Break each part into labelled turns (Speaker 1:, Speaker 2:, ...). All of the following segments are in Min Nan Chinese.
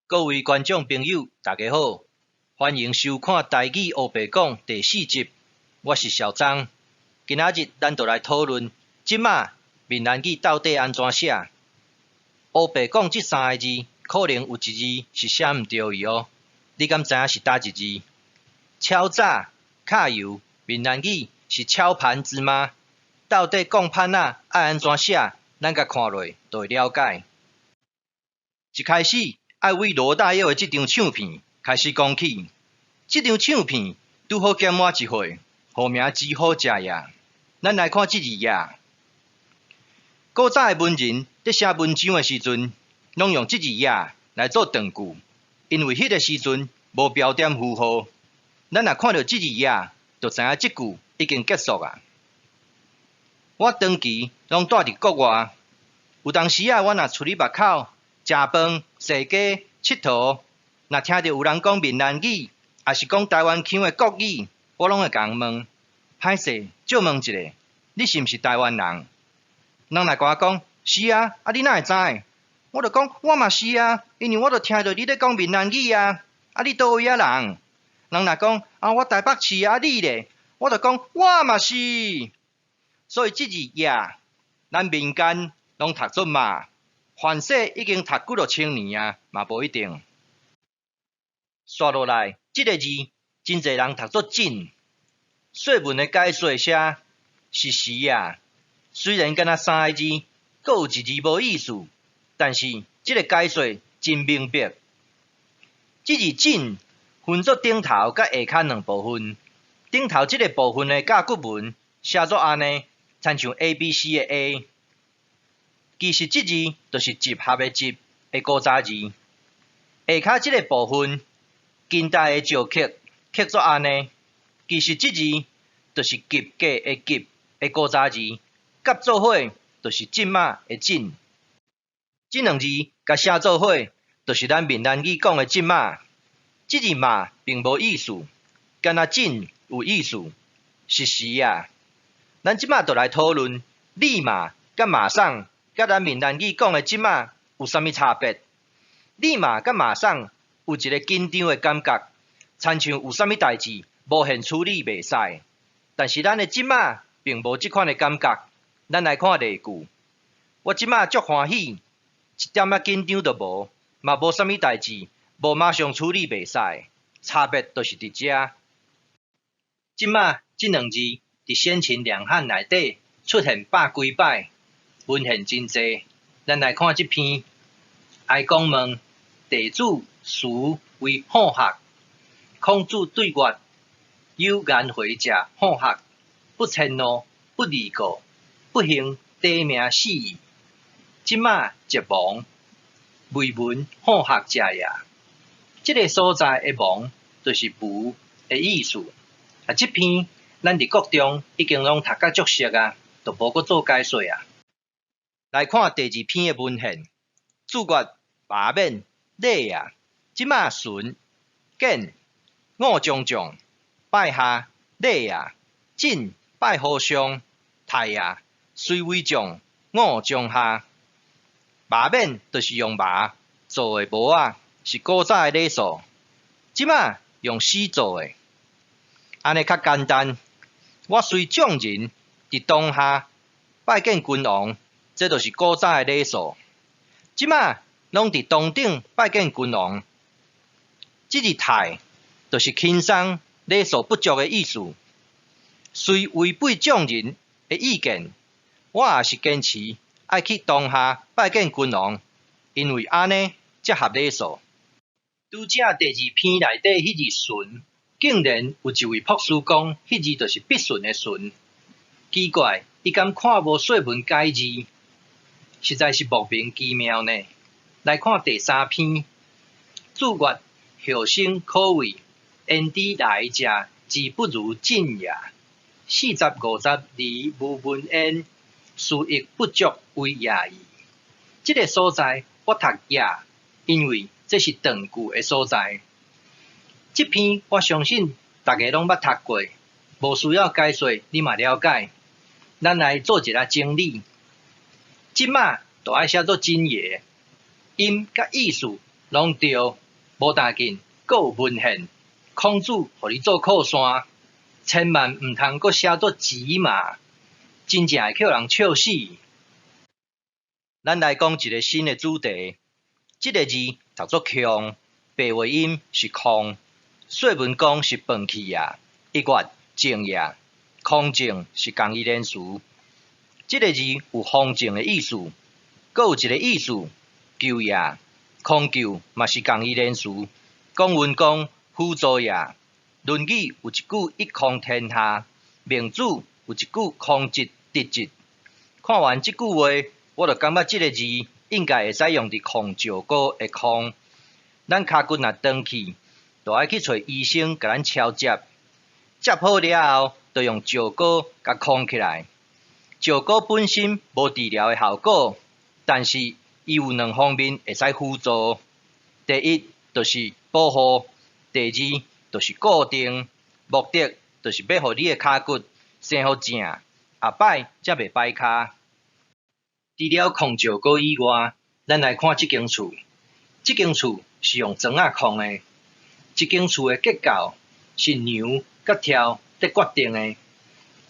Speaker 1: 各位觀眾朋友，大家好，歡迎收看《台語烏白講》第四集，我是小張。今仔日咱就來討論，這馬閩南語到底按怎寫？烏白講這三个字，可能有一字是寫毋著去哦。你敢知影是佗一字？敲詐、敲油，閩南語是敲盤子嗎？到底講盤仔愛按怎寫？咱共看落就會了解。一開始，愛為羅大佑的這張唱片開始講起。這張唱片拄好減我一歲，號名只好食呀。咱來看這字呀。古早的文人佇寫文章的時陣，攏用這字呀來做斷句，因為彼个時陣無標點符號。咱若看著這字呀，就知影這句已經結束啊。我長期攏蹛佇國外，有當時仔我若出去外口食飯、踅街、𨑨迌，若聽著有人講閩南語，抑是講台灣腔的國語，我攏會共人問：歹勢，借問一下，你是毋是台灣人？人若共我講是啊，啊你哪會知？我就講我嘛是啊，因為我就聽著你咧講閩南語啊。啊你佗位仔人？人若講啊我台北市啊，你咧？我就講我嘛是。所以這字呀，咱民間攏讀做嘛，凡勢已經讀幾落千年啊，嘛無一定。紲落來，這个字真濟人讀做進。說文的解說寫是時啊，雖然敢若三个字，閣有一字無意思，但是這个解說真明白。這字進分做頂頭佮下跤兩部分。頂頭這个部分的甲骨文寫做按呢，親像 A B C 的 A。其實這字就是集合的集的古早字。下跤這个部分，近代的石刻刻做按呢，其實這字就是及格的及的古早字，佮做伙就是這馬的進。這兩字共寫做伙，就是咱閩南語講的這馬。這字馬並無意思，敢若進有意思，是時啊。咱這馬就來討論立馬佮馬上，佮咱閩南語講的這馬有啥物差別？立馬佮馬上有一个緊張的感覺，親像有啥物代誌無現處理袂使。但是咱的這馬並無這款的感覺。咱來看例句，我這馬足歡喜，一點仔緊張都無，嘛無啥物代誌，無馬上處理袂使。差別就是佇遮。這馬這兩字佇先秦兩漢內底出現百幾擺，文獻真濟。咱來看這篇，哀公問弟子孰為好學？孔子對曰：有顏回者好學，不遷怒，不貳過，不幸低名死矣。這馬則亡，未聞好學者也。這个所在的亡，就是無的意思。啊，這篇咱佇國中已經攏讀甲足熟啊，就無閣做解說啊。來看第二篇的文獻，注曰：罷免禮啊，這馬順簡五將將拜下禮啊，進拜和尚太啊，雖為將五將下。罷免就是用麻做的帽仔，是古早的禮數。這馬用絲做的，按呢較簡單。我隨眾人佇當下拜見君王，這就是古早的禮數。這馬攏佇堂頂拜見君王。這字太就是輕鬆禮數不足的意思。雖違背眾人的意見，我也是堅持愛去當下拜見君王，因為按呢才合禮數。拄才第二篇內底彼字順，竟然有一位博士講，彼字就是筆順的順。奇怪，伊敢看無說文解字？實在是莫名其妙呢。來看第三篇，注曰：後生可畏，焉知來者之不如進也？40、50而無聞焉，斯亦不足為也矣。這个所在我讀也，因為這是斷句的所在。這篇我相信逐家攏捌讀過，無需要解說，你嘛了解。咱來做一下整理。這馬就愛寫做真爺，音佮意思攏攏對，無要緊，閣有文獻，孔子予你做靠山，千萬毋通閣寫做子嘛，真正會予人笑死。咱來講一个新的主題，這个字讀做劊，白話音是匡，說文講是飯去矣，一月正矣，匡正是仝義連詞。這个字有方正的意思，閣有一个意思，救矣，匡救嘛是仝義連詞。古文講輔助矣，論語有一句一匡天下，孟子有一句匡直直直。看完這句話，我就感覺這个字應該會使用佇匡石膏的匡。咱跤骨若斷去，就愛去揣醫生共咱超接，接好了後，就用石膏共匡起來。石膏本身無治療的效果，但是伊有兩方面會使輔助。第一，就是保護；第二，就是固定。目的就是欲予你的跤骨生予正，後擺才袂擺跤。除了匡石膏以外，咱來看這間厝。這間厝是用磚仔匡的。這間厝的結構是梁佮柱佇決定的。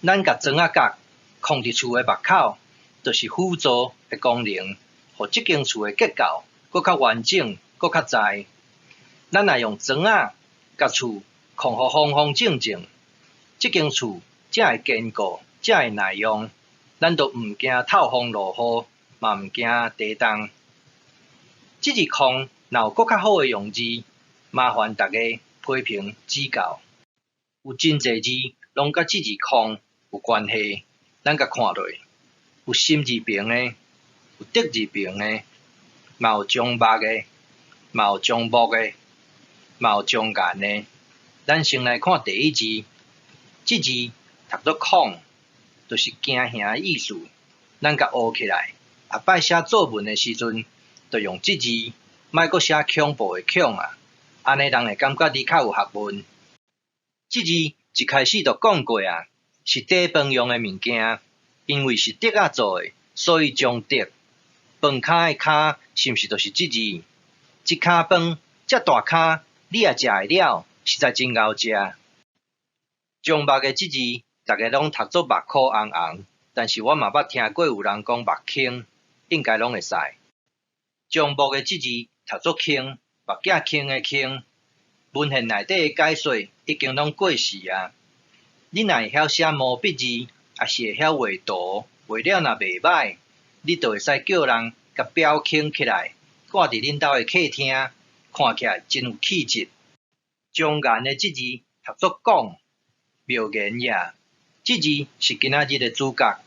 Speaker 1: 咱共磚仔角匡佇厝的目口，就是輔助的功能，予這間厝的結構閣較完整，閣較在。咱若用磚仔共厝匡予方方正正，這間厝才會堅固，才會耐用。咱就毋驚透風落雨，嘛毋驚地動。這字匡若有閣較好的用字，麻煩大家批評指教。有真濟字攏佮這字匡有關係，咱共看落，有心字旁的，有竹字旁的，嘛有樟目的，嘛有樟木的，嘛有樟岩的。咱先來看第一字，這字讀做恐，就是驚嚇的意思。咱共學起來，後擺寫作文的時陣，就用這字，莫閣寫恐怖的恐啊，按呢人會感覺你較有學問。這字一開始就講過啊，是炱飯用的物件，因為是竹仔做的，所以樟竹。飯坩的坩是毋是就是這字？一坩飯，遮大坩，你也食會了，實在真𠢕食。樟目的這字，逐家攏讀做目箍紅紅，但是我嘛捌聽過有人講目坑，應該攏會使。樟木的這字讀做坑，目鏡坑的坑。文獻內底的解說已經攏過時啊！你若會曉寫毛筆字，抑是會曉畫圖，畫了若袂䆀，你就會使叫人共裱坑起來，掛佇恁兜的客廳，看起來真有氣質。樟岩的這字讀做講，妙言矣。這字是今仔日的主角。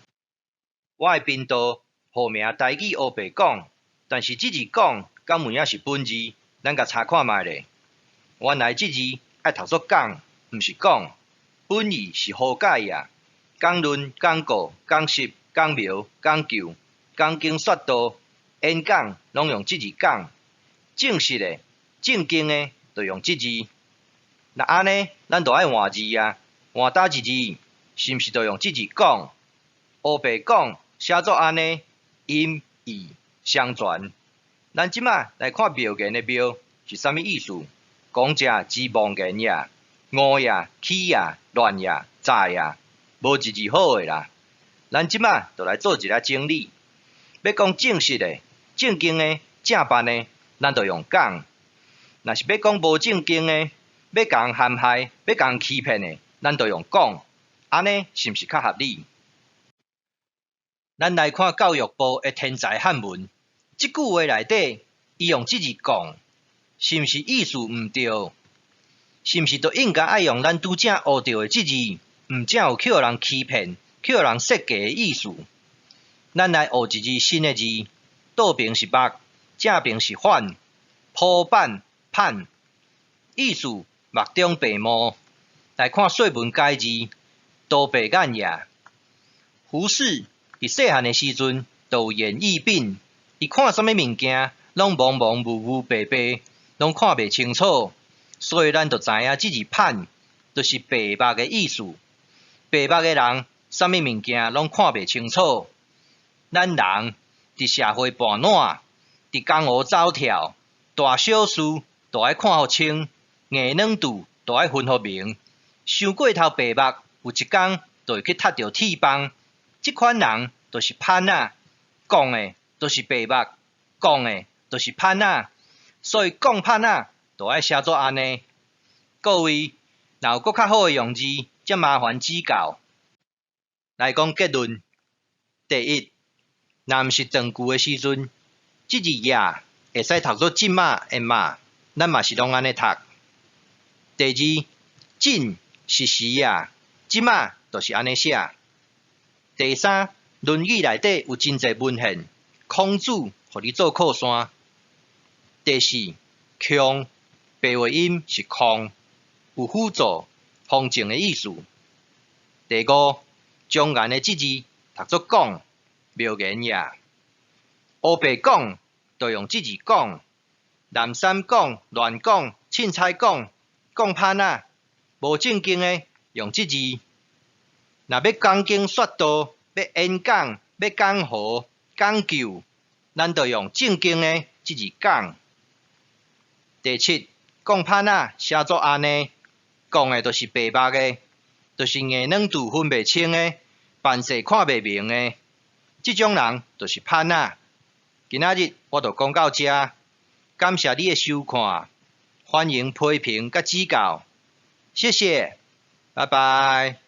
Speaker 1: 我的頻道號名台語烏白講，但是這字講敢有影是本字？咱共查看覓咧。原來這字愛讀做講，毋是講。本意是和解矣。講論、講告、講習、講描、講究、講經說道、演講，攏用這字講。正式的、正經的，就用這字。若按呢，咱就愛換字啊，換佗一字，是毋是就用這字講？烏白講寫做按呢，音義雙全。咱這馬來看妙言的妙是啥物意思？講者之妄言也，誤也，欺也，亂也，詐也，無一字好的啦。咱這馬就來做一下整理。欲講正式的、正經的、正辦的，咱就用講；若是欲講無正經的，欲共人陷害、欲共人欺騙的，咱就用講。按呢是毋是較合理？咱來看教育部的天才範文，這句話內底，伊用這字講，是毋是意思毋對？是毋是就應該愛用咱拄才學著的這字，毋才有予人欺騙、予人設計的意思？咱來學一字新的字，倒爿是目，正爿是反，鋪板、盼，意思目中白毛。來看《說文解字》，多白眼也。胡適佇細漢的時陣就有眼翳病，伊看啥物物件攏濛濛霧霧白白，攏看袂清楚，所以咱就知影這字盼，就是白目的意思。白目的人，啥物物件攏看袂清楚。咱人佇社會跋爛，佇江湖走跳，大小事都愛看予清，硬軟蛀都愛分予明。傷過頭白目，有一工就會去踢著鐵枋。這款人就是歹仔，講的就是白目，講的就是歹仔，所以講歹仔就愛寫做按呢。各位，若有閣較好的用字，才麻煩指教。來講結論：第一，若毋是斷句的時陣，這字也會使讀做這馬的馬，咱嘛是攏按呢讀。第二，真是時啊，這馬就是按呢寫。第三，《論語》內底有真濟文獻，孔子予你做靠山。第四，強白話音是空，有輔助、方正的意思。第五，忠言的這字讀做講，妙言也。烏白講，就用這字講；濫訕講、亂講、凊彩講、講歹仔、無正經的，用這字。若欲講經說道，欲演講，欲講和、講究，咱就用正經的這字講。第七，講歹仔寫做按呢，講的就是白目的，就是硬軟蛀分袂清的，辦勢看袂明的，這種人就是歹仔。今仔日我就講到這，感謝你的收看，歡迎批評佮指教，謝謝，拜拜。